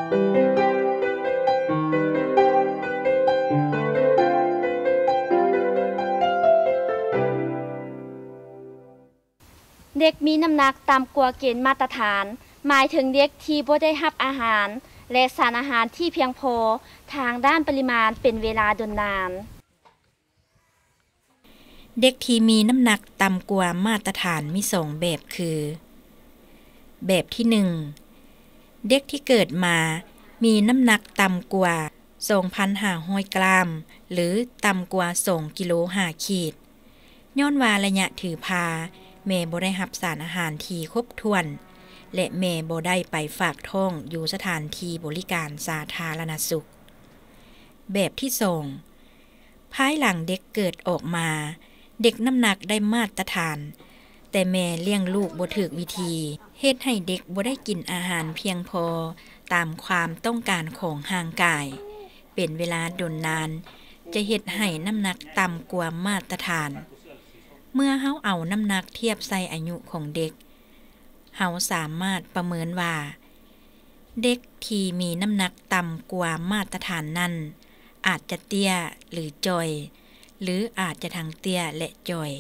ເດັກມີນ້ຳໜັກຕ່ຳກວ່າເກນມາດຕະຖານ ໝາຍເຖິງເດັກທີ່ບໍ່ໄດ້ຮັບອາຫານ ແລະ ສານອາຫານທີ່ພຽງພໍທາງດ້ານປະລິມານເປັນເວລາດົນນານ. ເດັກທີ່ມີນ້ຳໜັກຕ່ຳກວ່າມາດຕະຖານມີສອງແບບຄື ແບບທີໜຶ່ງ ເດັກທີ່ເກີດມາມີນ້ຳໜັກຕ່ຳກວ່າສອງພັນຫ້າຮ້ອຍກຣາມ ຫຼື ຕ່ຳກວ່າສອງກິໂລຫ້າຂີດ ຍ້ອນວ່າໄລຍະຖືພາ ແມ່ບໍ່ໄດ້ຮັບສານອາຫານທີ່ຄົບຖ້ວນ ແລະ ແມ່ບໍ່ໄດ້ໄປຝາກທ້ອງຢູ່ສະຖານທີ່ບໍລິການສາທາລະນະສຸກ. ແບບທີສອງ ພາຍຫຼັງເດັກເກີດອອກມາ, ເດັກນ້ຳໜັກໄດ້ມາດຕະຖານ, ແຕ່ແມ່ລ້ຽງລູກບໍ່ຖືກວິທີ, ເຮັດໃຫ້ເດັກບໍ່ໄດ້ກິນອາຫານພຽງພໍຕາມຄວາມຕ້ອງການຂອງຮ່າງກາຍ, ເປັນເວລາດົນນານ, ຈະເຮັດໃຫ້ນ້ຳໜັກຕ່ຳກວ່າມາດຕະຖານ. ເມື່ອເຮົາເອົານ້ຳໜັກທຽບໃສ່ອາຍຸຂອງເດັກ, ເຮົາສາມາດປະເມີນວ່າ ເດັກທີ່ມີນ້ຳໜັກຕ່ຳກວ່າມາດຕະຖານນັ້ນ ອາດຈະເຕ້ຍ ຫຼື ຈ່ອຍ ຫຼື ອາດຈະທັງເຕ້ຍ ແລະ ຈ່ອຍ.